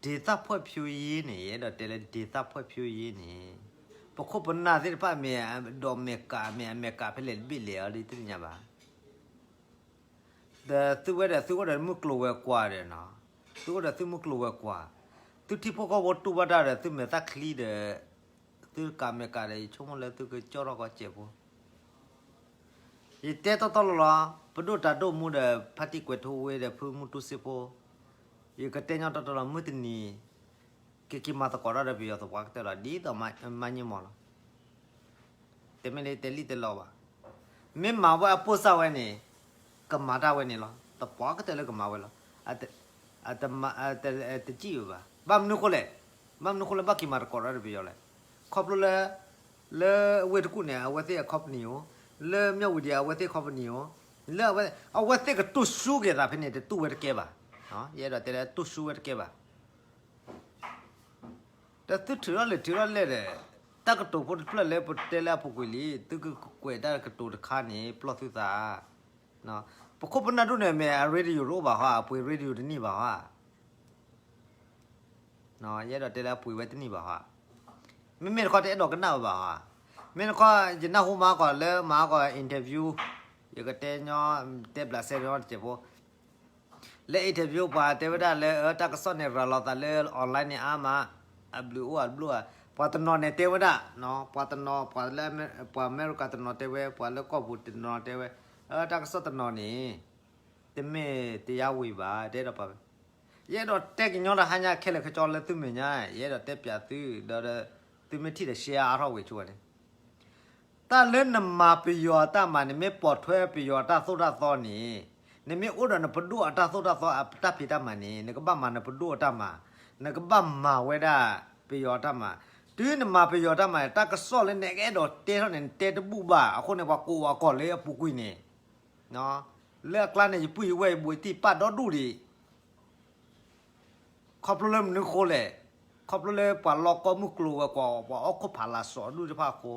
ဒေသဖွံ့ဖြိုးရေးန့ၣ် ယအဲၣ်ဒိးတဲလၢ ဒေသဖွံ့ဖြိုးရေးန့ၣ် ပခိၣ်ပနၢ်သ့ၣ်တဖၣ်မ့ၢ်ဒီးမဲာ်ကး မ့ၢ်အမဲာ်ကးဖဲလဲၣ်တဘ့ၣ်လဲၣ်အီၤဒ်တသ့ၣ်ညါဘၣ်. ဒီးသုဝဲဒီးသုအိၣ်ဒီးမုၢ်ကျိၤဝဲၤကွာ်ဒီးနီၤ, သုအိၣ်ဒီးသုမုၢ်ကျိၤဝဲၤကွာ်, သုထံဖိကီၢ်ဖိတူၢ်ဘၣ်တၢ်ဒီးသုမဲာ်သၣ်ချံဒီး သုကးမဲာ်ကးဒီး ယဆိကမိၣ်လၢသုကကၠီၣ်ထီၣ်ကီးစဲးဖိ ယတဲတီတီလီၤလီၤ, ပဒိၣ်တၢ်ဒိၣ်မူဒီး ဖါတံၢ်ကွဲးထူဝ့ဒီး ဖုမူတူစ့ဖိ, ယကတဲညီတီတီလီၤ မုၢ်တနံၤ ကက့ၤမၤသကိးတၢ်ဒီးပယီၤသပှၢ်ကတၢၢ်လီၤ ဒ်သိးမၤန့ၢ်မီၢ်လီၤ. တဲမ့ၢ်လၢတဲလံၣ်တဲလီဘၣ်, မ့ၢ်မၤဝဲအပိၢ်စၢ်ဝဲန့ၣ် ကမၤတၢ်ဝဲန့ၣ်လီၤ. သပှၢ်ကတၢၢ်လၢကမၤဝဲလီၤ. တစံၣ်ဝဲဘၣ်. ဘၣ်မနုၤဃိလဲၣ်, ဘၣ်မနုၤဃိလၢဘၣ်က့ၤမၤသကိးတၢ်ဒီးပယီၤလဲၣ်. ခီဖျိလၢ လၢဝ့ၢ်တကူၣ်န့ၣ် အဝဲသ့ၣ်အ company အိၣ်, လၢမၠၣ်ဝတံၤအဝဲသ့ၣ် company အိၣ်, လၢအဝဲသ့ၣ်ကတူၢ်ဆူၣ်က့ၤသးဖဲန့ၣ် တတူၢ်ဝဲတကဲဘၣ်. ယအဲၣ်ဒိးတဲလၢတူၢ်ဆူၣ်ဝဲတကဲဘၣ်. ဒီးသုထုးထီၣ်လဲၤထုးထီၣ်လဲၣ်ဒီး တၢ်ကတိၤဖိတဖျၢၣ်လၢပတဲလၢအပူၤကွံာ်လံ, သုကကွဲးတၢ်ကတိၤတခါန့ၣ် ပျီၢ်သုသး. ပခိၣ်ပနၢ်ဒိၣ်န့ၣ် မ့ၢ်အ radio တအိၣ်ဘၣ်ဟီ, အပှ့ၤ radio တန့ၢ်ဘၣ်ဟီ. ယအဲၣ်ဒိးတဲလၢအပှ့ၤဝဲတန့ၢ်ဘၣ်ဟီ. မ့မ့ၢ်တခီတအဲၣ်ဒိးကနၣ်ဝဲဘၣ်ဟီ. မ့ၢ်တခီ ယနၢ်ဟူမၤကီးလၢမၤကီး interview, ယကတဲညီ တဲဘျးစဲညီတစဲးဖိ လၢ interview ပှၤတဲဝဲဒၣ်လၢ တၢ်ကစီၣ်န့ၣ် ရၤလီၤသးလၢ online န့ၣ်အါမး, အဘျုးအိၣ်အဘျုး, ပှၤတနီၤန့ၣ်တဲဝဲဒၣ်, ပှၤတနီၤ ပှၤလၢ ပှၤအမဲရကၤတနီၤတဲဝဲ, ပှၤလၢကီၢ်ပူၤတနီၤတဲဝဲ, တၢ်ကစီၣ်တနီၤန့ၣ် တမ့ၢ်တယါဝံၤဘၣ်, တအဲၣ်ဒိးပာ်ဝဲ. ယအဲၣ်ဒိးတဲကညီတဟါညါခဲလၢာ်ခဲဆ့လၢသုမဲာ်ညါ, ယအဲၣ်ဒိးတဲပၠးသု, ဒီးသုမ့ၢ်ထံၣ်ဒီး share အါထီၣ်ဝံၤဆိဝဲန့ၣ် တၢ်လၢနမၤပယီၤအတၢ်မၤ, နမ့ၢ်ပိာ်ထွဲပယီၤအတၢ်သိၣ်တၢ်သီန့ၣ်, နမ့ၢ်အိၣ်ဒီးနပဒိၣ်အတၢ်သိၣ်တၢ်သီအတၢ်ဖံးတၢ်မၤန့ၣ်, နကဘၣ်မၤနပဒိၣ်အတၢ်မၤ, နကဘၣ်မၤဝဲဒၣ်ပယီၤအတၢ်မၤ. တုၤနမၤပယီၤအတၢ်မၤန့ၣ် တၢ်ကစီၣ်လၢနကအဲၣ်ဒိးတဲထီၣ်န့ၣ် နတဲတဘူၣ်ဘၣ်. အဃိန့ၣ် ပှၤကိးအကီၢ်လၢအပူၤကွံာ်န့ၣ်, လၢအကျါန့ၣ် ယပုၢ်ယဝဲၢ်ယဘူးယတံၢ်ပာ်ဒီဒူၣ်ဒံး ခီဖျိလၢမနုၤဃိလဲၣ်, ခီဖျိလၢပှၤလီၢ်ကီၢ်မုၢ်ကျိၤဝဲၤကွာ် ပှၤအီၣ်ခိၣ်ဖးလၢ်စိးဒူၣ်သ့ၣ်တဖၣ်အဃိ,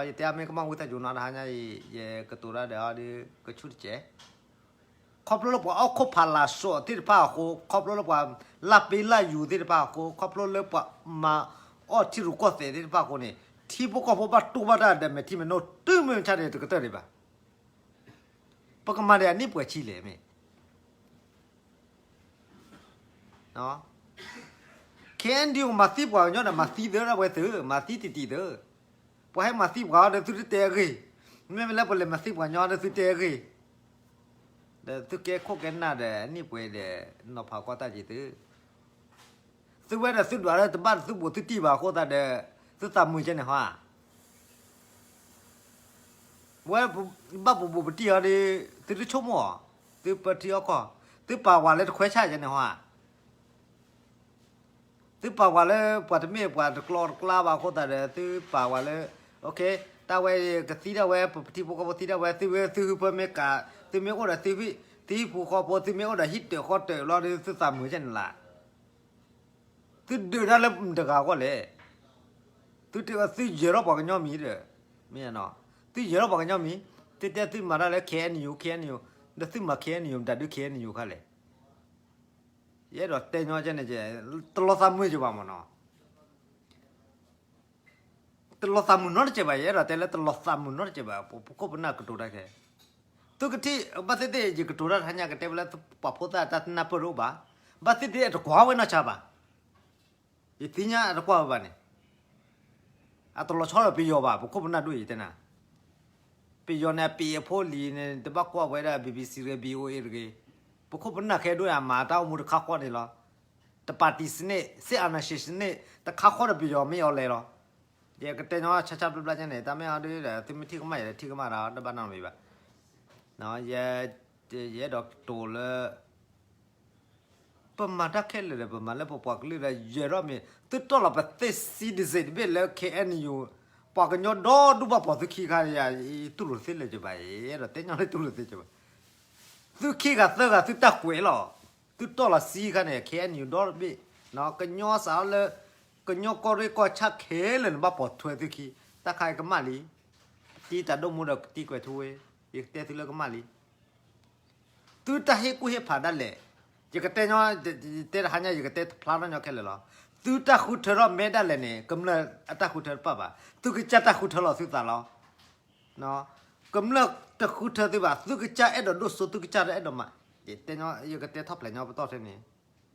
ယတဲအမ့ၢ်ကမၣ်ဝံသးစူၤနီၤ တဟါညါအံၤ ယကတိၤတၢ်ဒီးအီၤဒ်ကဆူၣ်တစဲး, ခီဖျိလၢပှၤအီၣ်ခိၣ်ဖးလၢ်စိးသ့ၣ်တဖၣ်အဃိ, ခီဖျိလၢပှၤလၢ်ပ့လၢ်ယူၤသ့ၣ်တဖၣ်အဃိ, ခီဖျိလၢပှၤမၤအီၣ်ထံရူၢ်ကီၢ်သဲးသ့ၣ်တဖၣ်အဃိန့ၣ်, ထံဖိကီၢ်ဖိဘၣ်တူၢ်ဘၣ်တၢ်ဒီးမဲာ်ထံမဲာ်နိ တုၤမ့ၢ်မဆါတကတၢၢ်ဒံးဘၣ်. ပကမၤဒီးအနံၣ်ပှဲၤဆံလဲၣ်မ့ၢ် KNDO မၤသံပှၤကညီဒီးမၤသံသၢဒၣ်ဝဲသု, မၤသံတံၢ်တံၢ်သၢ, ပှၤဟဲမၤသံပှၤအီၤဒီးသုတတဲအဂ့ၢ်, မ့မ့ၢ်လၢပလဲၤမၤသံပှၤကညီဒီးသုတဲအဂ့ၢ်, ဒီးသုကဲခိၣ်ကဲနၢ်ဒီးအနံၣ်ပှဲၤဒီး နီၤဖးကီၢ်တၢ်က့ၤသု, သုဝဲဒီးသုဒွးလၢတဘၣ်သုဘူးသုတံၢ်ဘၣ်အဃိသတးဒီး သုသးမုာ်ကဲန့ၣ်ဟီဧါ. ဝဲဘၣ်ပဘူးပတံၢ်အီၤဒီး သုတဆိကမိၣ်အီၤ, သုပထံအီၣ်ကီၢ်, သုပာ်ဝဲလၢတခွဲးဆၣ်ကဲန့ၣ်ဟီဧါ. သုပာ်ဝဲလၢပှၤတမ့ၢ်ပှၤတကျီတကျါဘၣ်အဃိသတးဒီး သုပာ်ဝဲလၢ တၢ်ဝဲကသံဒၣ်ဝဲ ပထံဖိကီၢ်ဖိသံဒၣ်ဝဲ သုဝဲသုဟၢဖၢမ့ၢ်ကး, သုမ့ၢ်အိၣ်ဒီးသုဟံၣ်ဖိဃီဖိ သုမ့ၢ်အိၣ်ဒီးဟံၣ်တၢၢ်ဃီတၢၢ်လီၤဒီး သုသးမုာ်ကဲန့ၣ်လီၤ. သုဒုးတၢ်လၢမတဂၤအဂီၢ်လဲၣ်. သုတဲဝဲသုယၢၤထီၣ်ပှၤကညီမံၤဒီး, မ့ၢ်, သုယၢၤထီၣ်ပှၤကညီမံၤ, သုတဲသုမၤတၢ်လၢ KNU KNU, ဒီးသုမၤ KNU မတၤဒု KNU ခါလဲၣ်. ယအဲၣ်ဒိးတဲညီကဲန့ၣ်, တလီၤသးမုာ်ကဲဘၣ်မ့ၢ်နီၤ. တလီၤသးမုာ်နီတစဲးဘၣ်, ယအဲၣ်ဒိးတဲလၢတလီၤသးမုာ်နီတစဲးဘၣ်, ပခိၣ်ပနၢ်ကတိၤတၢ်ခဲ သုကထံၣ်, ဘၣ်သ့ၣ်သ့ၣ် ယကတိၤတၢ်တဟါညါ ကတဲဝဲလၢပှၤဖိသၣ်တၢ်နၢ်ပၢၢ်တအိၣ်ဘၣ်, ဘၣ်သ့ၣ်သ့ၣ်အတကွၢ်ဝဲနီၢ်ဆါဘၣ်. ယသ့ၣ်ညါအတကွၢ်ဝဲဘၣ်န့ၣ်, အတလီၤဆီဒီးပယီၤဘၣ်, ပခိၣ်ပနၢ်ဒိၣ်အံၤတဲနၤ, ပယီၤန့ၣ်အပ့ၤအဖိလံၤန့ၣ် တဘၣ်ကွၢ်ဝဲဒၣ် BBC တဂ့ၤ VOA တဂ့ၤ, ပခိၣ်ပနၢ်ခဲဒိၣ်န့ၣ် အမၤတၢ်အိၣ်မူတခါဃီန့ၣ်လီၤ. တပၣ်တံၣ်စနစ် စစ်အာဏာရှင်စနစ် တခါဃီဒီးပယီၤမ့ၢ်အီၤလဲၤလီၤ. ယကတဲညီဆါဆါဘျါဘျါညါန့ၣ် တၢ်မ့ၢ်အီၤဒ်ဒီး သုမ့ၢ်ထံၣ်ကမၣ်ယၤဒီးထံၣ်ကမၣ်ဒီး တဘၣ်နီတမံၤဘၣ်. ယ ယအဲၣ်ဒိးတိၤလၢ ပမၤတၢ်ခဲလၢာ်ဒီး ပမၤလၢပပှၤကလုာ်ဒီး ယဲၢ်ထီၣ်မ့ၢ် သုတီၢ်လီၤပသ့ၣ် citizen တဘ့ၣ်လၢ KNU, ပှၤကညီဒီဒူၣ်ဘၣ်ပိာ်သုခံခါန့ၣ် တူၢ်လိာ်သ့လၢၤကဘၣ်, အဲၣ်ဒိးတဲညီလၢတူၢ်လိာ်သ့ကဘၣ်. သုခံဂၤသၢဂၤသုတၢ်ကွဲးလီၤ, သုတီၢ်လီၤစံခါန့ၣ် KNU ဒီတဘ့ၣ်, ကညီစးထီၣ်လၢ ကညီကီၢ်ရ့ၣ်ကီၢ်ဆၣ်ခဲလၢာ်န့ၣ် ဘၣ်ပိာ်ထွဲသုခံ, တၢ်ခါအံၤကမၣ်လံ, တံၤတၢ်ဒိၣ်မူဒီးကတံၤကွဲးထူဝ့, ယကတဲသုလၢကမၣ်လံ. သုတၢ်ဟ့ၣ်ကူၣ်ဟ့ၣ်ဖးဒၣ်လဲာ်, ယကတဲညီ, ယတဲတဟါညါ ယကတဲတဖျါထီၣ်ညီခဲလၢာ်လီၤ. သုတၢ်ဃုထၢထီၣ်မဲဒၣ်လဲာ်န့ၣ် ကမျၢၢ်အတၢ်ဃုထၢတပၣ်ဘၣ်, သုကစၢ်တၢ်ဃုထၢလီၤသုသးလီၤ. ကမျၢၢ်တဃုထၢသုဘၣ်, သုကစၢ်အဲၣ်ဒိးဒိၣ်စိ သုကစၢ်တအဲၣ်ဒိးမၤ, ယတဲညီ, ယကတဲထီၣ်ဖျဲးညီပတီၢ်ထဲန့ၣ်,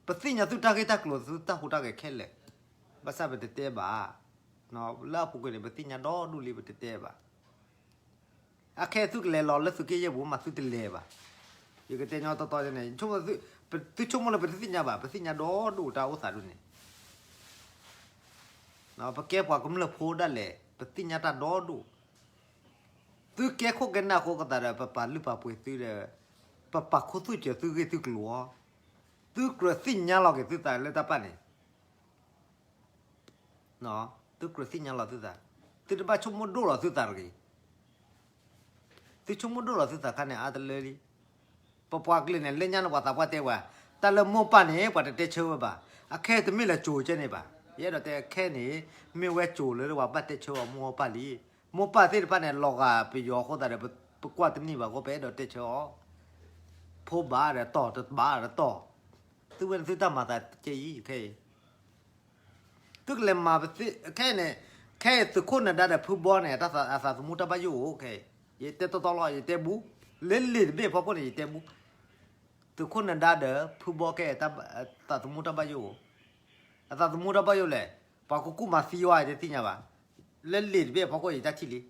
ပသ့ၣ်ညါသုတၢ်ဂ့ၢ်တၢ်ကျိၤ သုတၢ်ဟူးတၢ်ဂဲၤခဲလၢာ်, ဘၣ်ဆၣ်ပတတဲဘၣ်, လၢအပူၤကွံာ်န့ၣ် ပသ့ၣ်ညါဒီဒူၣ်လံ ပတတဲဘၣ်. အခဲသုကလဲၤလီၤလၢသုးက့ယဲၢ်ပူၤမး သုတလဲၤဘၣ်. ယကတဲညီတီတီန့ၣ်, သုဆိကမိၣ်လၢပတသ့ၣ်ညါဘၣ်, ပသ့ၣ်ညါဒီဒူၣ်တၢ်အိၣ်သးဒ်န့ၣ်, ပကဲပှၤကမျၢၢ်ဖိဒၣ်လဲာ် ပသ့ၣ်ညါတၢ်ဒီဒူၣ်. သုကဲခိၣ်ကဲနၢ်အဃိသတးဒီး ပပာ်လုၢ်ပာ်ပှ့ၤသုဒီး ပပာ်ခူသူၣ်စၢၤသုဂ့ၢ်သုကျိၤအီၤ, သုကြၢးသ့ၣ်ညါလီၤက့ၤသုသးလၢတၢ်ပာ်န့ၣ် သုကြၢးသ့ၣ်ညါလီၤသုသး, သုတဘၣ်ဆိကမိၣ်ဒိၣ်လီၤသုသးတဂ့ၤ. သုဆိကမိၣ်ဒိၣ်လီၤသုသးခါန့ၣ် အါတလၢလံ. ပပှၤကလုာ်န့ၣ် လၢညါန့ၣ်ပှၤသးပှၢ်တဲဝဲ, တၢ်လၢမိၢ်ပၢ်န့ၣ် ပှၤတတဲဆၢဝဲဘၣ်. အခဲတမ့ၢ်လၢကၠိၤကဲန့ၣ်ဘၣ်. ယအဲၣ်ဒိးတဲအခဲန့ၣ် မ့ၢ်ဝဲကၠိၤလၢပှၤဘၣ်တဲဆၢအီၤမိၢ်အပၢ်လံ. မိၢ်ပၢ်သ့ၣ်တဖၣ်န့ၣ် လီၤဂာ်ပယီၤအဃိသတးဒီး ပကွၢ်တန့ၢ်ဘၣ်အဃိ ပအဲၣ်ဒိးတဲဆၢအီၤ, ဖိဘၣ်ဒီးတီၢ်, တဘၣ်ဒီးတီၢ်. သုဝဲန့ၣ်သုတၢ်မၤသးကဲအံၤခဲအံၤ သုကလဲၤမၤပသ့ၣ်, ခဲအံၤန့ၣ်, ခဲအံၤသုးခိၣ်နဒါဒီးဖုဘီန့ၣ် အသးသမူတၢ်ဘၣ်ယိၣ်အိၣ်ခဲအံၤ, ယတဲတီတီလီၤ ယတဲဘူး, လၢလံာ်တဘ့ၣ်အဖီခိၣ်န့ၣ် ယတဲဘူး, သုးခိၣ်နဒါဒီးဖုဘီခဲအံၤ သးသမူတၢ်ဘၣ်ယိၣ်အိၣ်, အသးသမူတၢ်ဘၣ်ယိၣ်လဲၣ်, ပှၤကကူၣ်မၤသံဝဲ ယတသ့ၣ်ညါဘၣ်, လၢလံာ်တဘ့ၣ်အဖီခိၣ်ယတၢ်ထံၣ်လံ,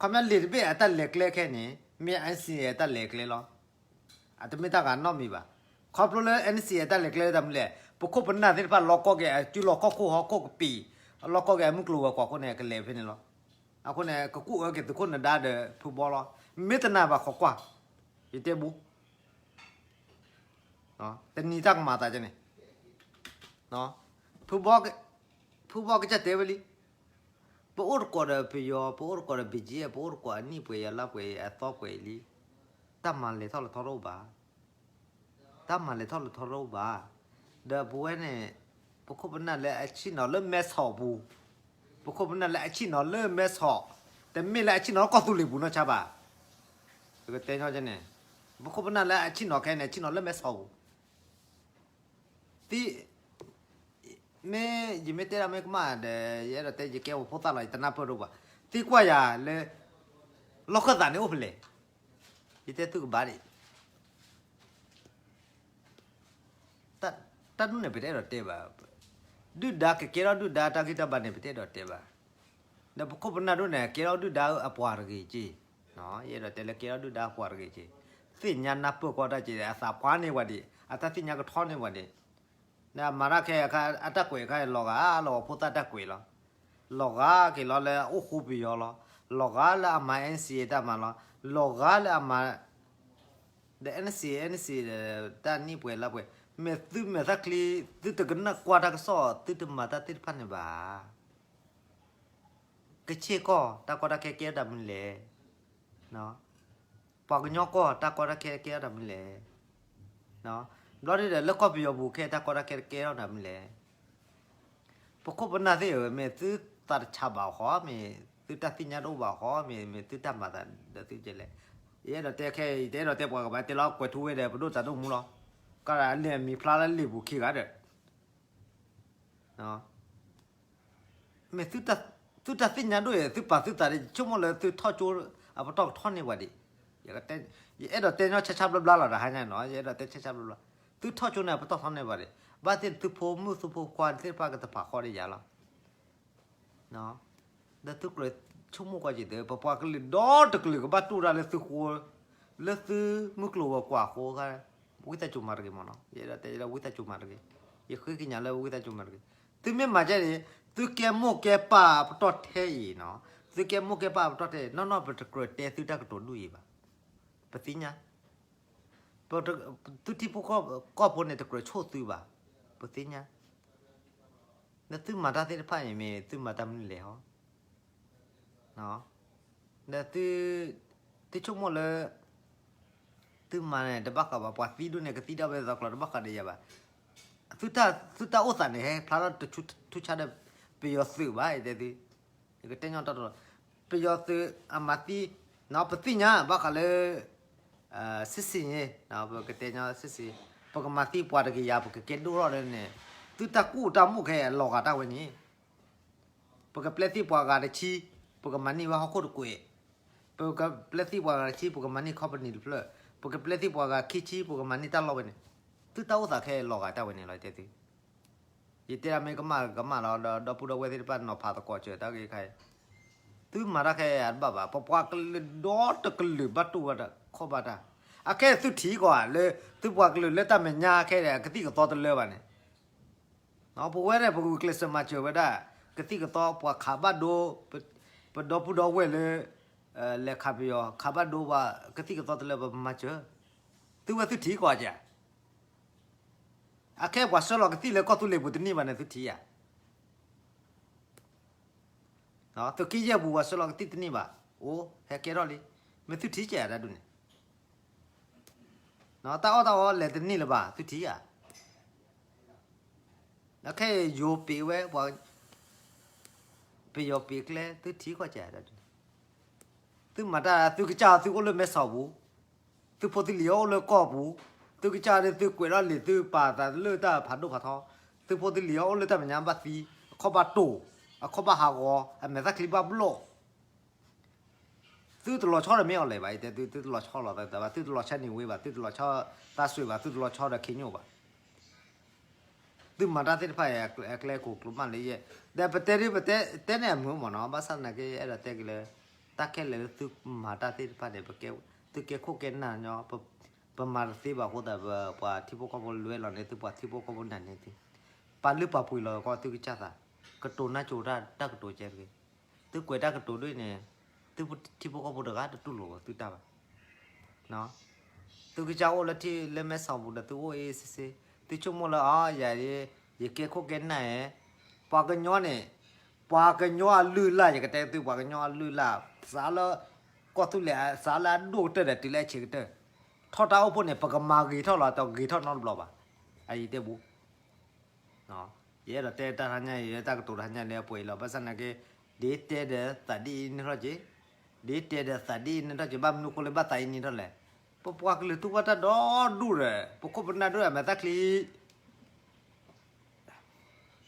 ခီပညီလံာ်တဘ့ၣ်အတၢ်လဲၤကျဲခဲအံၤန့ၣ် မ့ၢ် NCA အတၢ်လဲၤကျဲလီၤ. အတမ့ၢ်တၢ်ဂၤနီတမံၤဘၣ်. ခီဖျိလၢ NCA အတၢ်လဲၤကျဲလၢတၢ်မနုၤလဲၣ်, ပခိၣ်ပနၢ်သ့ၣ်တဖၣ်လီၤကီၢ်က့ၤ အစုလီၤကီၢ်ခိၣ်ဟီၣ်ခိၣ်ကပံာ်, လီၤကီၢ်က့ၤအမုၢ်ကျိၤဝဲၤကွာ်အဃိန့ၣ် ကလဲၤဖဲန့ၣ်လီၤ. အဃိန့ၣ် ကကူၣ်အၢက့ၤသုးခိၣ်နဒါဒီးဖုဘီလီၤ. မ့ၢ်တနာ်ဘၣ်ခိးကွၢ်, ယတဲဘူး တနံၤတၢ်ကမၤသးကဲန့ၣ်, ဖုဘီ, ဖုဘီကစၢ်တဲဝဲလံ, ပအိၣ်တကိးဒီးပယီၤ, ပအိၣ်တကိးဒီး BGF, ပအိၣ်တကိးအနံၣ်ပှဲၤအလါပှဲၤအသီပှဲၤလံ, တၢ်မၤလဲၤထီၣ်လဲၤထီတအိၣ်ဘၣ်, တၢ်မၤလဲၤထီၣ်လဲၤထီတအိၣ်ဘၣ်. ဒီးပဝဲန့ၣ် ပခိၣ်ပနၢ်လၢအဆ့ၣ်နီၤလၢမဲဆီးပူၤ, ပခိၣ်ပနၢ်လၢအဆ့ၣ်နီၤလၢမဲဆီး, တမ့ၢ်လၢအဆ့ၣ်နီၤလၢကီၢ်သူလ့ၤပူၤနီၢ်ဆါဘၣ်. ပကတဲညီန့ၣ်, ပခိၣ်ပနၢ်လၢအဆ့ၣ်နီၤခဲအံၤန့ၣ် ဆ့ၣ်နီၤလၢမဲဆီးပူၤ သံ, မ့ၢ်ယမ့ၢ်တဲဒၣ်မ့ၢ်ကမၣ်ဒီး ယအဲၣ်ဒိးတဲ ယကဲပှၤဖိသၣ်လီၤ ယတနၢ်ပၢၢ်ဒိၣ်ဘၣ်. သံကွၢ်ယၤလၢ လီၢ်ခၢၣ်သးန့ၣ်အိၣ်ဖဲလဲၣ်, ယတဲသုကဘၣ်ဒံး တၢ်ဒ်န့ၣ် ပတအဲၣ်ဒိးတဲဘၣ်. ဒုၣ်ဒါကကဲထီၣ်ဒုၣ်ဒါတၢ်ဂံၢ်တၢ်ဘါန့ၣ် ပတအဲၣ်ဒိးတဲဘၣ်. ဒီးပခိၣ်ပနၢ်ဒိၣ်န့ၣ် ကဲထီၣ်ဒုၣ်ဒါအပှၤတဂ့ၤက့, ယအဲၣ်ဒိးတဲလၢကဲထီၣ်ဒုၣ်ဒါအပှၤတဂ့ၤက့, သ့ၣ်ညါနၢ်ပၢၢ်ကီတၢ်က့, အသးပှၢ်န့ၢ်ပှၤဒံး, အတၢ်သ့ၣ်ညါကထီန့ၢ်ပှၤဒံး. ဒီးအမၤတၢ်ခဲအံၤ အတၢ်ကွဲးအခါအံၤ လီၤဂာ်လၢပှၤဖိသၣ်တၢ်ကွဲးလီၤ. လီၤဂာ်က့ၤလီၤလၢအအိၣ်ဃူပယီၤလီၤ. လီၤဂာ်လၢအမၤ NCA တၢ်မၤလီၤ. လီၤဂာ်လၢအမၤ ဒီး NCA NCA ဒီး တၢ်နံၣ်ပှဲၤလါပှဲၤ, မ့ၢ်သုမဲာ်သၣ်ချံ, သုတကနၣ်ကွၢ်တၢ်ကစီၣ်, သုတမၤတၢ်သ့ၣ်တဖၣ်န့ၣ်ဘၣ်. ကဆ့ၣ်ကီၢ်တၢ်ကီတၢ်ခဲကဲထီၣ်တၢ်မနုၤလဲၣ်. ပှၤကညီကီၢ်တၢ်ကီတၢ်ခဲကဲထီၣ်တၢ်မနုၤလဲၣ်. ဘျီဒ်ဒီးလၢကီၢ်ပယီၤပူၤခဲအံၤ တၢ်ကီတၢ်ခဲကဲထီၣ်တၢ်မနုၤလဲၣ်. ပခိၣ်ပနၢ်သ့ၣ်ဧၢ, မ့ၢ်သုသးတဆးဘၣ်အဃိ, မ့ၢ်သုတၢ်သ့ၣ်ညါတအိၣ်ဘၣ်အဃိ, မ့ၢ်, မ့ၢ်သုတၢ်မၤသးဒီးသုကလဲၣ်. ယအဲၣ်ဒိးတဲခဲအံၤ ယတအဲၣ်ဒိးတဲပှၤကဘၣ်တဲလီၤကွဲးထူဝ့ဒီး ပဒိၣ်တၢ်ဒိၣ်မူလီၤ. ကဒီးအလဲၤမံၤဖျါလၢလံာ်ပူၤခံဂၤဒီး မ့ၢ်သုတၢ်သ့ၣ်ညါဒိၣ်အံၤ သုပာ်သုသးဒီး ယဆိကမိၣ်လၢသုထီၣ်ကၠိအပတီၢ်ကထီၣ်န့ၢ်ပှၤဒံး. ယအဲၣ်ဒိးတဲညီဆါဆါဘျါဘျါလီၤ တဟါညါနီၤ, ယအဲၣ်ဒိးတဲဆါဆါဘျါဘျါ, သုထီၣ်ကၠိန့ၣ် အပတီၢ်ထီၣ်န့ၢ်ပှၤဒံး, ဘၣ်သ့ၣ်သုဖိမုၣ်သုဖိခွါသ့ၣ်တဖၣ်ကတဖးဃီဒီးယၤလီၤ. ဒီးသုကြၢး ဆိကမိၣ်ကွၢ်က့ၤသု ပပှၤကလုာ်ဒီတကလုာ်ကဘၣ်တူၢ်တၢ်လၢသုဃိ, လၢသုမုၢ်ကျိၤဝဲၤကွာ်အဃိ, ဝံသးစူၤမၤတဂ့ၤမ့ၢ်နီၤ, ယအဲၣ်ဒိးတဲလၢဝံသးစူၤမၤတဂ့ၤ, ယဃ့ကညးလၢဝံသးစူၤမၤတဂ့ၤ, သုမ့ၢ်မၤကဲန့ၣ် သုကဲမိၢ်ကဲပၢ်ပတီၢ်ထဲအံၤနီၤ, သုကဲမိၢ်ကဲပၢ်ပတီၢ်ထဲအံၤ နီၢ်နီၢ်ပတကြၢးတဲသုတၢ်ကတိၤဒ်အံၤဘၣ်, ပသ့ၣ်ညါ သုထံဖိကီၢ်ဖိန့ၣ် တကြၢးဆိၣ်သုဘၣ်, ပသ့ၣ်ညါ, လၢသုမၤတၢ်သ့ၣ်တဖၣ်န့ၣ်မ့ၢ်သုမၤတၢ်မနုၤလဲၣ်ဟီ, လၢသု, သုဆိကမိၣ်လၢ သုမၤန့ၣ် တဘၣ်ဃးဘၣ် ပှၤသံဒိၣ်န့ၣ် ကသံဒိၣ်ဝဲသီကျီ တဘၣ်ဃးဒီးယၤဘၣ်, သုတၢ်အိၣ်သးန့ၣ် ဟဲဖျါထီၣ်တထူၣ်ဆါဒီး ပယီၤသုးဘၣ် ယတဲသု, ယကတဲညီတၢ်တလီၤ, ပယီၤသုးအမၤသံ, ပသ့ၣ်ညါဘၣ်ဃးလၢ စစ်ဆင်ရေး, ပကတဲညီ စစ်ဆင်ရေး, ပကမၤသံပှၤတကယၤ ပကကဲဒိၣ်ထီၣ်လၢန့ၣ်, သုတၢ်ကူၣ်တၢ်မူခဲအံၤ အလီၤဂာ်တၢ်ဝဲန့ၣ်, ပကပျဲသံပှၤဂၤတဆံ, ပကမၤန့ၢ်ဝဲဟီၣ်ခိၣ်တကွဲး, ပကပျဲသံပှၤဂၤတဆံ ပကမၤန့ၢ် company တဖျၢၣ်, ပကပျဲသံပှၤဂၤခံဆံ ပကမၤန့ၢ်တၢ်လီၢ်ဝဲန့ၣ်, သုတၢ်အိၣ်သးခဲအံၤလီၤဂာ်တၢ်ဝဲန့ၣ်လီၤ ယတဲသု ယတဲဒၣ်မ့ၢ်ကမၣ်ကမၣ်လီၤ ဒီးဒီပုၢ်ဒီဝဲၢ်သ့ၣ်တဖၣ်နီၤဖးသကိးစၢၤတၢ်ဂ့ၢ်ခါအံၤ, သုမၤတၢ်ခဲအံၤအတဘၣ်ဘၣ် ပပှၤကလုာ်ဒီတကလုာ်ဘၣ်တူၢ်ဝဲဒၣ်ခီၣ်ဘၣ်တၢ်, အခဲအံၤသုထံၣ်ကီးဧါ လၢသုပှၤကလုာ်လၢတၢ်မဲာ်ညါခဲအံၤ ကသံၣ်ကသီတလၢဘၣ်န့ၣ်, ပဝဲဒၣ်ပဂုာ်ကျဲးစၢးမၤစၢၤဝဲဒၣ်, ကသံၣ်ကသီပှၤခးဘၣ်ဒိ, ပဒီပုၢ်ဒီဝဲၢ်လၢ လဲၤခးပယီၤ ခးဘၣ်ဒိပှၤ ကသံၣ်ကသီတလၢပမၤစၢၤ, သုဝဲသုထံၣ်ကီးဧါ အခဲပှၤဆှၢလီၤကသံၣ်လၢကီၢ်သူလ့ၤပူၤတန့ၢ်ဘၣ်န့ၣ်သုထံၣ်ဧါ, သုးက့ယဲၢ်ပူၤပှၤဆှၢလီၤကသံၣ်တန့ၢ်ဘၣ်, အိၣ်ဟဲကဲထီၣ်လံ, မ့ၢ်သုထံၣ်ကဲဧါတၢ်ဒုးန့ၣ်, တၢ်အီၣ်တၢ်အီလဲၤတန့ၢ်လၢၤဘၣ် သုထံၣ်ဧါ, အခဲအံၤယိၤပံးဝဲပှၤ, ပယီၤပံးကျဲ သုထံၣ်ကီးကဲဧါတၢ်ဒုးန့ၣ်, သုမၤတၢ်သုကစၢ်သုအိၣ်လၢမဲဆီးပူၤ, သုဖိသုလံၤအိၣ်လၢကီၢ်ပူၤ, သုကစၢ်ဒုးသုကွဲးထီၣ်လံာ်သုပာ်သးလၢတၢ်ဖးဒိၣ်ဖးထီ, သုဖိသုလံၤအိၣ်လၢတၢ်မဲာ်ညါဘၣ်သံ, အခီၣ်ဘၣ်တိာ်, အခီၣ်ဘၣ်ဟးဂီၤ, အမဲာ်သၣ်ချံဘၣ်ဘျီၣ်, သုတလီၤဆီဒီးမ့ၢ်အီၤလဲၣ်ဘၣ် ယတဲသု သုတလီၤဆီလီၤသးဘၣ် သုတလီၤဆီန့ၣ်ဝ့ဘၣ် သုတလီၤဆီသးစွ့ဘၣ် သုတလီၤဆီဒီးခ့ညိၣ်ဘၣ် သုမၤတၢ်သ့ၣ်တဖၣ်အံၤ အကျဲခိၣ်ကျိမးလၢယဲ, ဒီးပတဲဒ်ပတဲန့ၣ်အမုာ်မ့ၢ်နီၤ ဘၣ်ဆၣ်သနာ်က့ အဲၣ်ဒိးတဲက့ၤလၢ တၢ်ခဲလၢာ်လၢသုမၤတၢ်သ့ၣ်တဖၣ်န့ၣ် သုကဲခိၣ်ကဲနၢ်ညီ, ပမၤတသ့ဘၣ်အဃိသတး ပပှၤထံဖိကီၢ်ဖိလဲလီၤန့ၢ်သု ပှၤထံဖိကီၢ်ဖိနာ်န့ၢ်သု, ပာ်လုၢ်ပာ်ပှ့ၤလီၤကီသုကစၢ်သး, ကတိၤနၢ်ကၠိတၢ် တၢ်ကတိၤကဲတဂ့ၤ, သုကွဲးတၢ်ကတိၤဒ်န့ၣ်, သုထံဖိကီၢ်ဖိတဂၤတတူၢ်လိာ်သုတၢ်ဘၣ် သုကစၢ်အိၣ်လၢထံလၢမဲဆီးပူၤဒီးသုအိၣ်အ့စ့စ့, သုဆိကမိၣ်လၢအီယၤ, ယကဲခိၣ်ကဲနၢ်ဧါ, ပှၤကညီန့ၣ်, ပှၤကညီအလုၢ်အလၢ် ယကတဲသု ပှၤကညီအလုၢ်အလၢ်, စးလၢ, ကီၢ်သူလ့ၤ စးလၢအဒိၣ်ကတၢၢ်ဒီးတုၤလၢအဆံးကတၢၢ်, ထီၣ်တၢ်အိၣ်ဖှိၣ်န့ၣ် ပကမၤဂ့ၤထီၣ်လီၤ တဂ့ၤထီၣ်နီတဘျီဘၣ်, အအံၤတဲဘူး ယအဲၣ်ဒိးတဲတၢ်တဟါညါအံၤ တၢ်ကတိၤတဟါညါလၢအပှဲၤအံၤလီၤ ဘၣ်ဆၣ်သနာ်က့, ဒ်တဲဒီးသးဒ်အံၤန့ၣ်ထီၣ်က့ၤ, ဒ်တဲဒီးသးဒ်အံၤန့ၣ်ထီၣ်က့ၤ ဘၣ်မနုၤဃိလၢဘၣ်သးအံၤန့ၣ်ထီၣ်လဲၣ်, ပပှၤကလုာ်တူၢ်ဘၣ်တၢ်ဒီဒူၣ်ဒီး ပခိၣ်ပနၢ်ဒိၣ်အမဲာ်သၣ်ချံ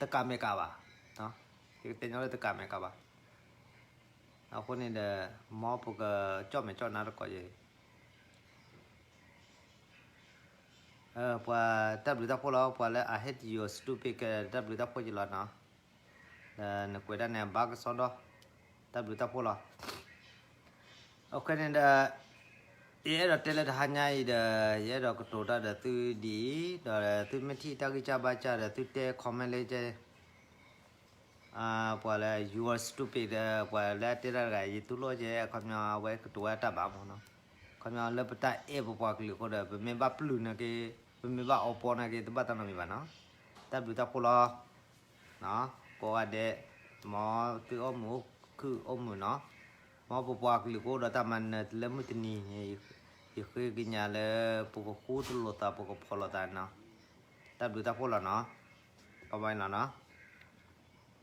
တကးမဲာ်ကးဘၣ်, ယကတဲညီလၢတကးမဲာ်ကးဘၣ်, အဃိန့ၣ်ဒီး, မ်ပကကၠီၣ်မဲာ်ကၠီၣ်နါတကိးယဲ ပှၤတၢ်ဘျုးတၢ်ဖှိၣ်လီၤ ပှၤလၢ I hate you stupid ကတၢ်ဘျုးတၢ်ဖှိၣ်ယလီၤနီၤ, ဒီးနကွဲးဒၣ်န့ၣ် ဘၣ်ကစီဒီ, တၢ်ဘျုးတၢ်ဖှိၣ်လီၤ, အဃိန့ၣ်ဒီး, ယအဲၣ်ဒိးတဲလၢတဟါညါအံၤဒီး, ယအဲၣ်ဒိးကတိၤတၢ်ဒီးသုဒ်အံၤ, ဒီးသုမ့ၢ်ထံၣ်တၢ်ဂံၢ်စၢ်ဘါစၢ်ဒီးသုတဲ comment လၢက ပှၤလၢ you are stupid ပှၤလၢအတဲတၢ်တဂၤ ယတူၢ်လိာ်ကဲ အခီပညီအဝဲကတိၤဝဲတၢ်ဘၣ်မ့ၢ်နီၤ, အခီပညီလၢပတၢ်အဲၣ်ပပှၤကလုာ်အဃိဒီး ပမ့ၢ်ဘၣ်ပျုၢ်နာ်က့, ပမ့ၢ်ဘၣ်အီပီနာ်က့ တဘၣ်တၢ်နီတမံၤဘၣ်နီၤ, တၢ်ဘျုးတၢ်ဖှိၣ်လီၤ, ကိးဂၤဒဲး, မ်သုအိၣ်မုာ်အိၣ်ခုၣ်အိၣ်မုာ်နီၤ, မ်ပပှၤကလုာ်ကအိၣ်ဒီးတၢ်မၤနၢၤလၢမုၢ်တနံၤ, ယဃ့ကညးလၢ ပကဃူတလိာ်သး ပကဖီၣ်လိာ်သးနီၤ, တၢ်ဘျုးတၢ်ဖှိၣ်လီၤနီၤ, ကဘၣ်လီၤနီၤ